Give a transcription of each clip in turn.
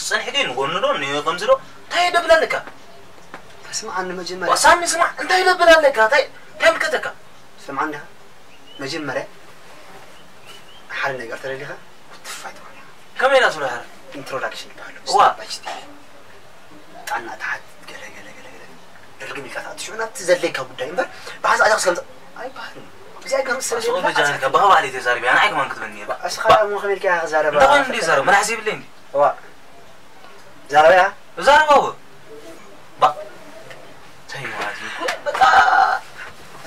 ጸንሒ ግን ጎኑ ዶ ንዮ ከምዚ ዶ እንታይ ይደብል ኣለካ? ስምዓኒ መጀመርያ ዋሳሚ ስማዕ እንታይ ይደብል ኣለካ? እንታይ እንታይ ምልከተካ? ስምዓኒ ዲኻ? መጀመርያ ሓደ ነገር ተደሊኻ ክትፋይ ትኾን ኢኻ። ከመይ ኢና ትብሎ ሕረ? ኢንትሮዳክሽን ይበሃል። እዋ። ጣና ተሓት ገለ ገለ ገለ ገለ ድርግም ኢልካ ትኣቱ ሽዑ ናብቲ ዘድለየካ ጉዳይ እምበር ብሓንሳእ ኣጃክስ ከምዚ ኣይበሃልን። እግዚኣብሔር ምስ ሰብ ኣስቆ ዘይብልካ በጃ ኣትሕት ኢልካ ባህባል እየ ተዛሪበ ኣነ ኣይከማን ክትበኒ እየ። እባ እስኻ እሞ ከመይ ኢልካ ኢኻ ክዛረባ እንታይ ኮይኑ እንዲ ይዛረብ መናሕሲ ይብለይ እንዲ እዋ ዛረባ ኢኻ እዛረባ እወ ባ እንታይ ማለት እዩ ኩሉ በቃ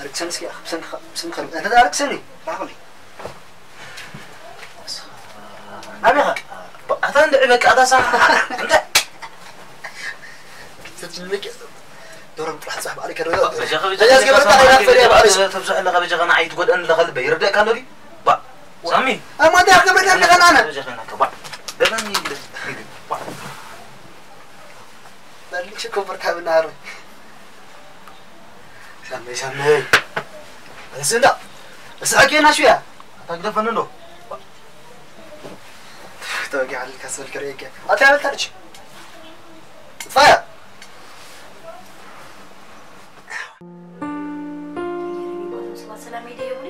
ኣርክሰን እስኪ ብሰንኪ ብሰንኪ ኣንተ ኣርክሰን እዩ ራኸሊ ኣበኻ ኣታ እንድዒ በቃ ኣታ ሳ እንታይ ዶሮም ጥራሕ ጽባሕ ባዕለይ ከደው በጃኻ በጃ ዝገበረታ ከይዳ ትፈልያ ባዕለይ ተብዝሕ ኣለኻ በጃኻ ንዓይ ትጎድኣኒ ኣለኻ ልበይ ይርደእካ ኣሎ ድዩ ባ ሳሚ ኣማ እንታይ ክትገብረና ኣለኻ ንዓና በጃኻ ኢልካ ባ ገበኒ ባ በልሽ ኮበርታ ብናሩ ሳመይ ሳመይ እሱ እንዳ እስሓቂ ናሽያ ኣታ ግደፈኒ እንዶ ተወጊ ዓልልካ ሰልከ ርእየከ ኣታ ያበልካ ልጅ ጥፋያ ሰላም ይደየሙኒ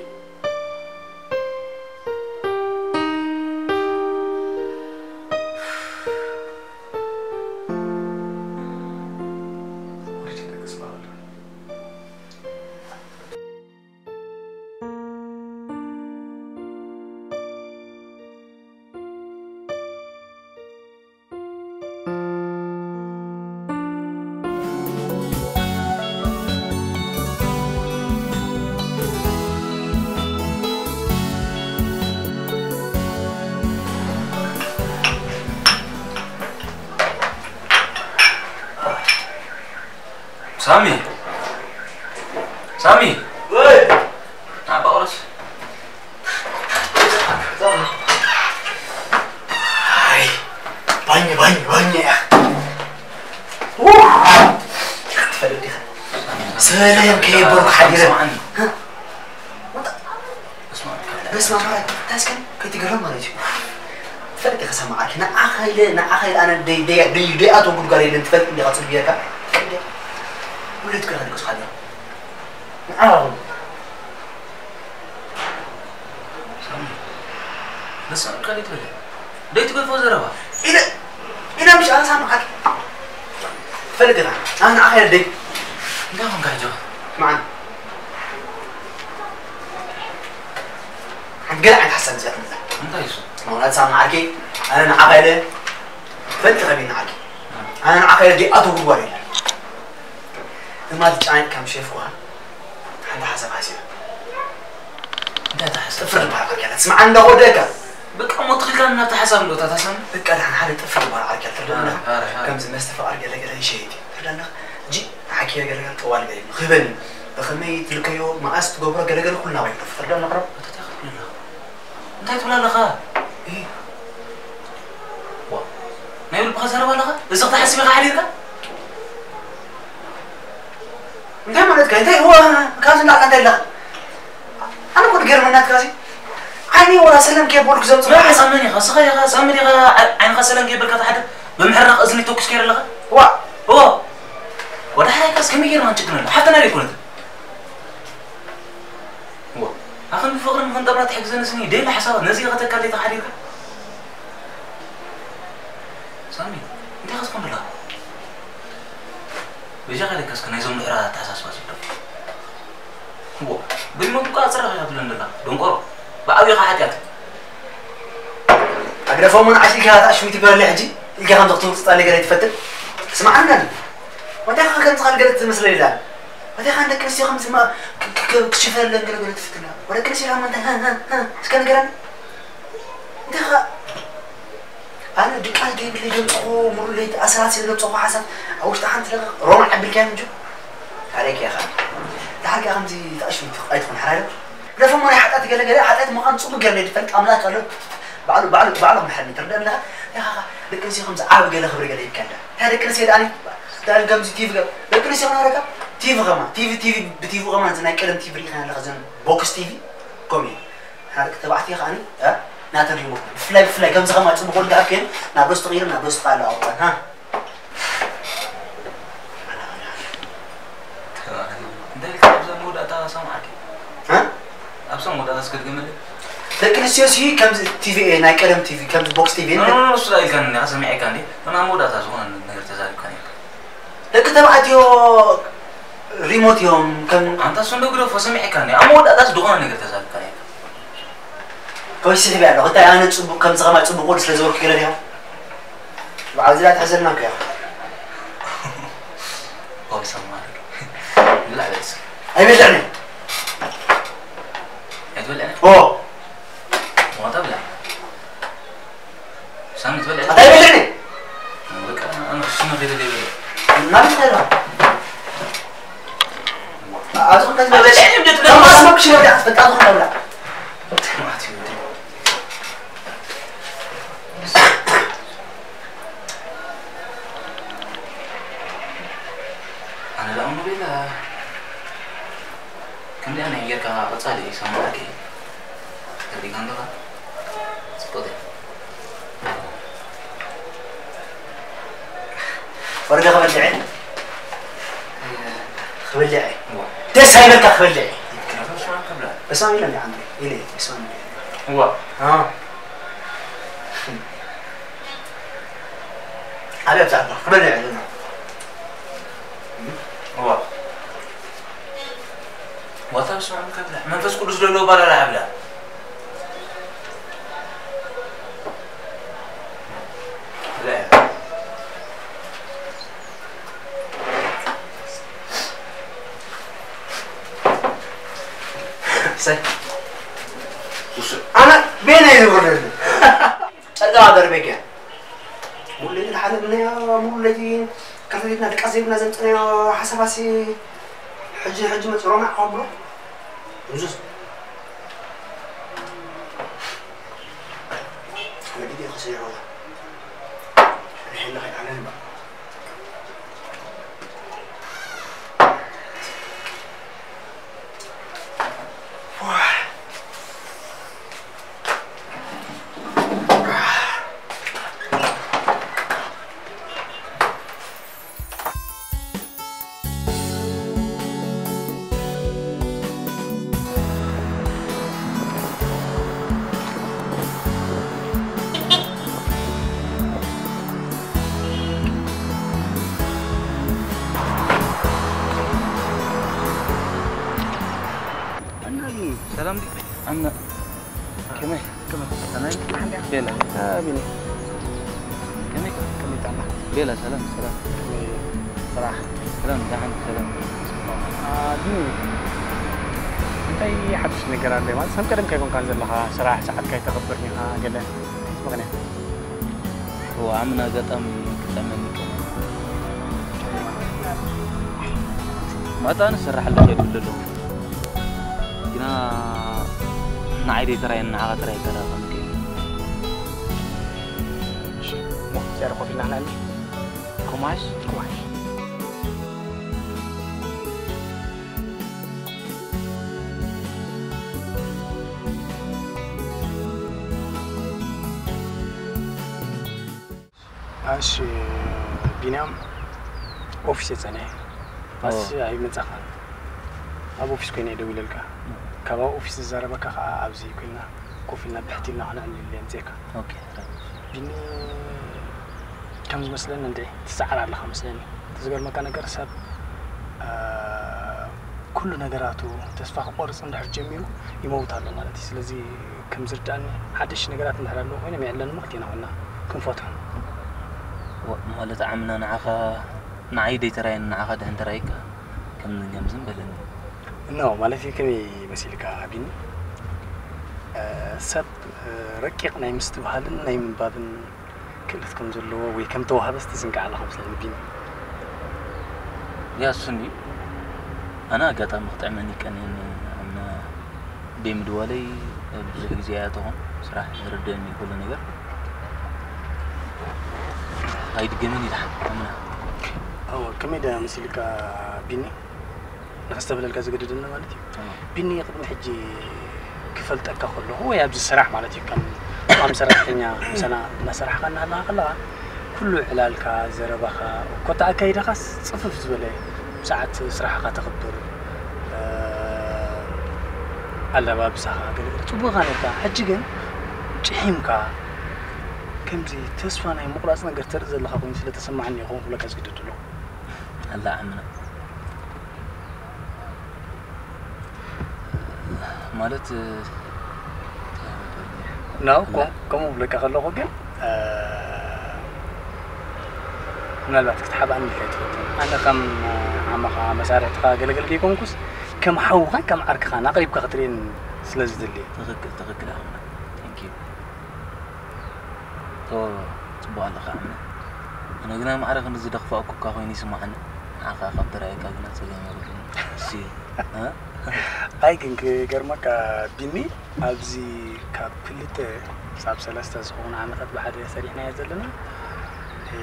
ሳሚ ሳሚ ወይ ናባ ቁረስ ኣይ ባኝ ባኝ ባኝ እያ ትፈልጥ ዲኻ ሰላም ከየበልኩ ሓዲረ በስመ ኣብ ማለት እንታይ እስከ ከይትገረም ማለት እዩ ትፈልጥ ኢኻ ሰማዓኪ ንዓኻ ኢለ ንዓኻ ኢለ ኣነ ደይኣቶ ጉድጓድ የለን ትፈልጥ እንዲኻ ፅጉ ጌርካ ውለት ከ ከድቅስካ ዲኻ ንዓኻ በስመ ኣብ ካልእ ትበለ ደይ ትገድፎ ዘረባ ኢለ ኢለ ምሽ ኣነ ሳምዓኪ ትፈልጥ ኢኻ ኣነ ንዓኻ ኢለ ደይ እንታይ ኾንካ ሕጂ ስምዓኒ ሓንቲ ገለ ዓይነት ሓሳብ እዚኣ ትመፅእ እንታይ እሱ ስምዓኒ ሳምዓኪ ኣነ ንዓኻ ኢለ ትፈልጥ ኢኻ ቢኒ ዓኪ ኣነ ንዓኻ ኢለ ደይ ኣቶ ጉድጓድ የለን ትማሊ ጫኒት ከም ሸፍኩኻ ሓንቲ ሓሳብ ሓሲበ እንታይ ተሓስብ ጥፍር ዝበሃል ዓርኪ ኣላ ትስምዓኒ እንዳጎደካ በቃ እሞ ትኽልካ ናብቲ ሓሳብ እንዶ ታታሳሚ በቃ ድሓን ሓደ ጥፍር ዝበሃል ዓርኪ ኣላ ትርዳና ኣረ፣ ኣረ። ከምዚ መስተ ፍቓር ገለ ገለ ይሸይጥ እዩ ትርዳና ሕጂ ሓኪረ ገለ ገለ ጠዋል ገለ ይብሉ ክህበኒ ብኸመይ ትልከዮ መኣስ ትገብሮ ገለ ገለ ኩልና ወይ ንረፍ ትርዳና ቅረብ እንታይ ትብል ኣለኻ እንታይ ትብል ኣለኻ እይ ዋ ናይ ልብኻ ዘረባ ኣለኻ እዚ ክትሓስብ ኢኻ ሓዲርካ እንታይ ማለትካ እንታይ እዋ ካብዚ ንላዕሊ እንታይ ኣለኻ ኣነ እኮ ዝገርመናትካ እዚ ዓይኒ ወላ ሰለም ከየበልኩ ዘምፅእ መን ኢኻ መን ኢኻ ስኻ ኢኻ ሳሚ ኢኻ ዓይንኻ ሰለም ከየበልካ ትሓድር ብምሕርናቕ እዝኒ ተኩስ ከይር ኣለኻ ዋ ኦ ወደ ሓይካስ ከመይ ጌርና ንጭግነላ ሓፍትና ደይኮነት ኣኸን ብፍቕሪ ንኽንጠብራ ትሕግዘኒ ስኒ ደይለ ሓሳባት ነዚ ከተካል ተሓዲርካ ሳሚ እንታይ ክትኮን ደላ በጃኻ ኢለካ እስከ ናይዞም ድሕራ ኣተሓሳስባ ስዶ እዎ ብድመቱ እኳ ኣፅረኻ እያ ትብለን ደላ ደንቆሮ ብዓብኻ ሓጢኣት ኣግደፎም ውን ዓሽ ኢልካ ተኣሽሚት ይበለለይ ሕጂ ኢልካ ከም ዘኽትውፅፃለይ ገለ ትፈትን ስምዓኒ ናኒ ወንታይ ኸ ከምዚ ኻል ገለ ትመስለ ኢላ ወንታይ ኻን ደቂ ኣንስትዮ ከምዚ ክሽፈለለን ገለ ገለ ትፍትና ወደቂ ኣንስትዮ ኸ እንታይ እስከ ነገረኒ እንታይ ኸ ኣነ ድቃስ ደይብለይ ደምፅኹ ሙሉ ለይቲ ኣሰላሲለ ደምፅኹ ሓሳብ ኣብ ውሽጢ ሓንቲ ደቂቕ ሮማዕ ኣቢልካዮ እንጂ ታሪክ ኢኻ ዳሓር ከኣ ከምዚ ተኣሽሚት ኣይትኹን ሓራይ ዶ ግደፎሞ ናይ ሓጢኣት ገለ ገለ ሓጢኣት ምዃኑ ፅቡቅ ገይሩ ናይ ዝፈልጥ ኣምላክ ኣሎ ባዕሉ ባዕሉ ባዕሉ ክምሕረኒ ትርዳእ ኣለኻ ኢኻ ደቂ ኣንስትዮ ከምዚ ዓብ ገለ ክብሪ ገለ ይከዳ እንታይ ደቂ ኣንስትዮ ደኣኒ ደኣኒ ከምዚ ቲቪ ገ ደቂ ኣንስትዮ ክነግረካ ቲቪ ከማ ቲቪ ቲቪ ብቲቪ ከማ እዚ ናይ ቀደም ቲቪ ርኢኻ ኣለኻ ዘን ቦክስ ቲቪ ከምኡ እዩ ሓደቂ ተባዕትዮ ከኣኒ እ ናተን ሪሞት ብፍላይ ብፍላይ ከምዚ ከማ ጽቡቕ ወዲ ኣፍየን ናብ ዶስ ተቐይሩ ናብ ዶስ ተቓሉ ኣውጣን ሃ። እንታይ ኢልካ ኣብዛ መወዳእታ ሰማዕኪ? ሃ? ኣብዛ መወዳእታ እስከ ድገመለይ። ደቂ ኣንስትዮ ሲ ከምዚ ቲቪ ናይ ቀደም ቲቪ ከምዚ ቦክስ ቲቪ ኖ ኖ ኖ እሱ ኣይልካን እንዲ ሰሚዐካ እንዲ እና መወዳእታ ዝኾነ ነገር ተዛሪብካ ነርካ። ደቂ ተባዕትዮ ሪሞት እዮም ከም ኣንታ እሱ እንዶ ግደፎ ሰሚዐካ እንዲ ኣብ መወዳእታስ ዝኾነ ነገር ተዛሪብካ ነርካ። ከመይ ስሕብ ያለው እንታይ ኣነ ጽቡቅ ከምዚ ከማይ ጽቡቅ ወዲ ስለ ዝበልኩ ገለ ዲኻ ብዓል ዝላ ትሕዘልና እኮ ኢኻ ኦይ ሰማሪ ብላዕ በልስ ኣይበልዕን ኣይትበልዕን ኦ ዋታ ብላዕ ሳሚ ትበልዕ ኣታ ኣይበልዕን በቃ ኣነ ክሽነ ከይደ ዘይበልዕ ማለት እንታይ ኢኻ ኣብዚ ከዚ በልዕን እንዴት ተማስመክ ሽነ ብላ ትፈጣ ዝኾነ ብላ ትማት ይወዲ ኣነ ዳኣ እሞ ቤላ ከምዚኣ ናይ ጌርካ ቀጻሊ ይሰማዓኪ ተሪካ እንተኻ ጽቡቅ ወርገ ክበልዕ ክበልዕ ደስ ኣይበልካ ክበልዕ በሳም ኢለ ዓንዲ ኢለ በሳም እዋ ኣበይ ኣብዛ ክበልዕ ኣለና እዋ ዋታ ብስማዕ ከብላ መንፈስ ቅዱስ ደሎ ባላላ ኣብላ ኣነ ቤና ይዝውርደሉ ጸጋ ደርቤክ እያ ሙሉ ለይቲ ዝሓለፍናዮ ሙሉ ለይቲ ካልተቤትና ድቃስ ዘይብልና ዘምፅናዮ ሓሳባሲ ሕጂ ሕጂ መፅሮና ዓብሎ እዙዝ መዲዲ ተሰይሖ ሪሕና ከይኣነን ባ ሰላም ዲ ኣና ከመይ ከመይ ከመይ ቤላ ቢኒ ከመይ ከመይ ታማ ቤላ ሰላም ሰላም ስራሕ ሰላም ዳሓን ሰላም ቢኒ እንታይ ሓድሽ ነገር ኣሎ ማለት ከም ቀደም ከይኮንካን ዘለኻ ስራሕ ሰዓትካ ይተኸብር ኢኻ ገለ ምኽንያት እዋ ኣምና ኣጋጣሚ ክጠመኒ ቀመ ማታ ንሰራሓሉ ከይዱ ኣለኹ ግና ንዓይ ደይተራየኒ ንዓኻ ጥራይ ይተራኸብኒ ከይኑ። እሺ፣ ሞክ ጨር ኮፍ ኢልና ንዕሊ። ኮማሽ ኮማሽ። እሺ ቢንያም ኦፊስ የጸነ ባስ ኣይመጻኻን ኣብ ኦፊስ ኮይነ ደዊለልካ ካብ ኣብ ኦፊስ ዝዛረበካ ከዓ ኣብዚ ኮይና ኮፍ ኢልና ብሕቲ ኢልና ክነዕልል የምፅእካ ቢኒ ከም ዝመስለኒ እንደ ትሰዓር ኣለኻ መስለኒ እቲ ዝገርመካ ነገር ሰብ ኩሉ ነገራቱ ተስፋ ክቆርፅ እንድሕር ጀሚሩ ይመውት ኣሎ ማለት እዩ ስለዚ ከም ዝርዳእኒ ሓደሽ ነገራት እንድሕር ኣለዎ ኮይኖም የዕለንሞ ክልቴና ኮይና ክንፈትሖ ማለት ዓምና ንዓኻ ንዓይ ደይተራየኒ ንዓኻ ድሕን ተራይካ ከም ከም ዝም በለኒ ኖ ማለት እዩ ከመይ መሲልካ ቢኒ ሰብ ረቂቕ ናይ ምስትብሃልን ናይ ምንባብን ክእለት ከም ዘለዎ ወይ ከም ተዋህበስ ትዝንጋዕ ኣለኻ መስለኒ ቢኒ ያሱኒ ኣነ ኣጋጣሚ ክጥዕመኒ ቀንየኒ ኣምና ደይ ምድዋለይ ብዙሕ ግዜ እያ ትኾን ስራሕ ዝርደኒ ኩሉ ነገር ኣይድገምን ይልሓን ኣምና ከመይ ደ መሲልካ ቢኒ ንኸስተብህለልካ ዝገደደኒ ማለት እዩ ቢኒ ቅድሚ ሕጂ ክፈልጠካ ከለኹ ወይ ኣብዚ ስራሕ ማለት እዩ ከም ከም ሰራሕተኛ ምሳና እናሰራሕካ እናሃለኻ ከለኻ ኩሉ ዕላልካ፣ ዘረባኻ፣ ኮታ ኣካይዳኻስ ጽፍፍ ዝበለ፣ ሰዓት ስራሕኻ ተኽብር፣ ኣለባብሳኻ ገለገለ ጽቡቕኻ ነርካ። ሕጂ ግን ጭሒምካ፣ ከምዚ ተስፋ ናይ ምቑራጽ ነገር ተርኢ ዘለኻ ኮይኑ ስለ ተሰማዓኒ እየ ከምኡ ክብለካ ዝግደድ ዘለኹ። ኣላ ዓምና። ማለት ናው ከምኡ ብለካ ከለኹ ግን ምናልባት ክትሓብኣኒ ኢልካ ኣይትፈልጥን። ኣነ ከም ዓመኻ መሳርሕትኻ ገለገል ከይኮንኩስ ከም ሓውኻን ከም ዓርክኻን ኣቕሪብካ ክትርእየኒ ስለ ዝደሊ። ትኽክል ትኽክል። ኣነ ቴንክ ዩ። ኦ ጽቡቕ ኣለኻ ኣምና። ኣነ ግና ማዕረ ክንዲ ዝደኽፋእኩካ ኮይኑ ይስምዓኒ። ንዓኻ ካብ ተራእየካ ግና ጸገም የብሉን። እሺ። እ? ኣይ ግን ክገርመካ ቢኒ፣ ኣብዚ ካብ ክልተ ክሳብ ሰለስተ ዝኸውን ዓመታት ብሓደ ሰሪሕናዮ ዘለና፣ እ፣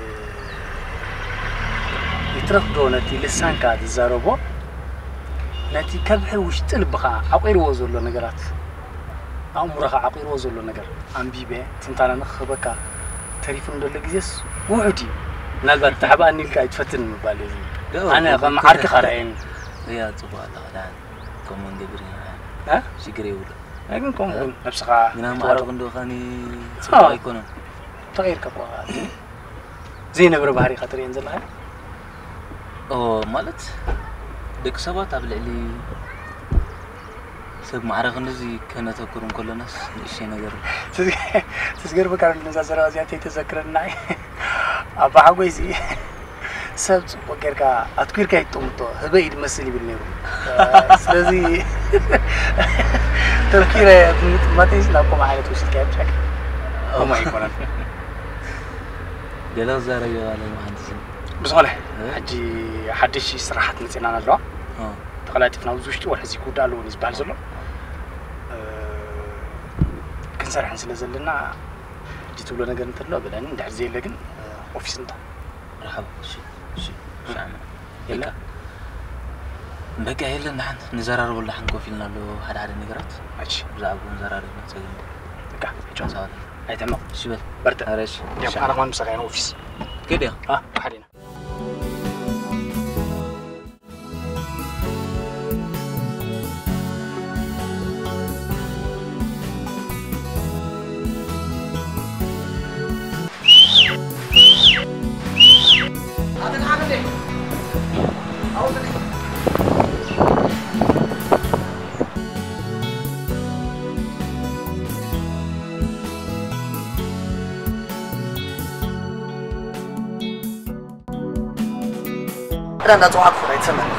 ይትረፍ ዶ ነቲ ልሳንካ ዝዛረቦ፣ ነቲ ከብሒ ውሽጢ ልብኻ ዓቂርዎ ዘሎ ነገራት፣ ኣእምሮኻ ዓቂርዎ ዘሎ ነገር ኣንቢበ ትንታነ ንኽህበካ ተሪፉ ንደሎ ግዜስ ውሑድ እዩ። ምናልባት ተሓባእኒ ኢልካ ኣይትፈትን ምባል እዩ። ደው፣ ኣነ ከም ከምኡ ዓርክኻ ርኣየኒ። እያ፣ ጽቡቕ ኣለኻ፣ ደሓን። ከምኡ ንገብር ኢና። እ? ሽግር የብሉ። ኣይ ግን ከምኡ እ? ግን ነብስኻ ግና ማዕረ ክትዋጥእ። ክንዶ ኸኒ ጽቡቕ ኣዎ። ኣይኮነን። ተቐይርካ እኮ ዘይነበረ ባህሪኻ ትርእየን ዘለኻ። ኦ፣ ማለት ደቂ ሰባት ኣብ ልዕሊ ሰብ ማዕረ ክንድዚ ከነተኩር እንከለናስ ንእሽተይ ነገር። ትዝገርበካ ነዛ ዘረባ እዚኣ እንተይተዘክረና ኣባ ሓጎይ እዚ ሰብ ጽቡቕ ጌርካ ኣትኲርካ ይጥምቶ ህበይ ድመስል ይብል ነይሩ። ስለዚ ተምኪረ ብምጥማተይስ ናብ ከምኡ ዓይነት ወሲድካ ይብሻካ። ከምኡ ኣይኮነን። ገለ ክዛረብ ይባለ መሃንድስን። ብዝኾነ እ? ሕጂ ሓድሽ ስራሓት መጺእናና ኣለዋ። እ። ተቐላጢፍና ኣብዚ ውሽጢ ወርሒ እዚ ክውዳእ ኣለዎ እዩ ዝበሃል ዘሎ። እ፣ ክንሰርሕን ስለ ዘለና ሕጂ ትብሎ ነገር እንተሎ በለኒ፣ እንድሕር ዘየለ ግን እ፣ ኦፊስ እንተ መርሓባ። እሺ፣ እሺ፣ እሺ፣ ኣነ። የለ? በቃ፣ በቃ፣ የለን፣ ደሓን ንዘራረበሉ፣ ደሓን ኮፍ ኢልና ኣሎ ሓደ ሓደ ነገራት። እሺ። ብዛዕባኡ ንዘራረብ፣ ጸገም የለን። በቃ፣ ቻው። ቻው። ኣይትሕመቕ። እሺ፣ በል። በርትዕ። ኧረ፣ እሺ። ያው፣ እሺ። ኣነ ከማን ምሳኻ ኢና ኦፊስ። ግድ እያ። አ፣ ብሓደ ኢና። ዕዳ እንዳጸዋዕኩ ኣይትሰምዕን።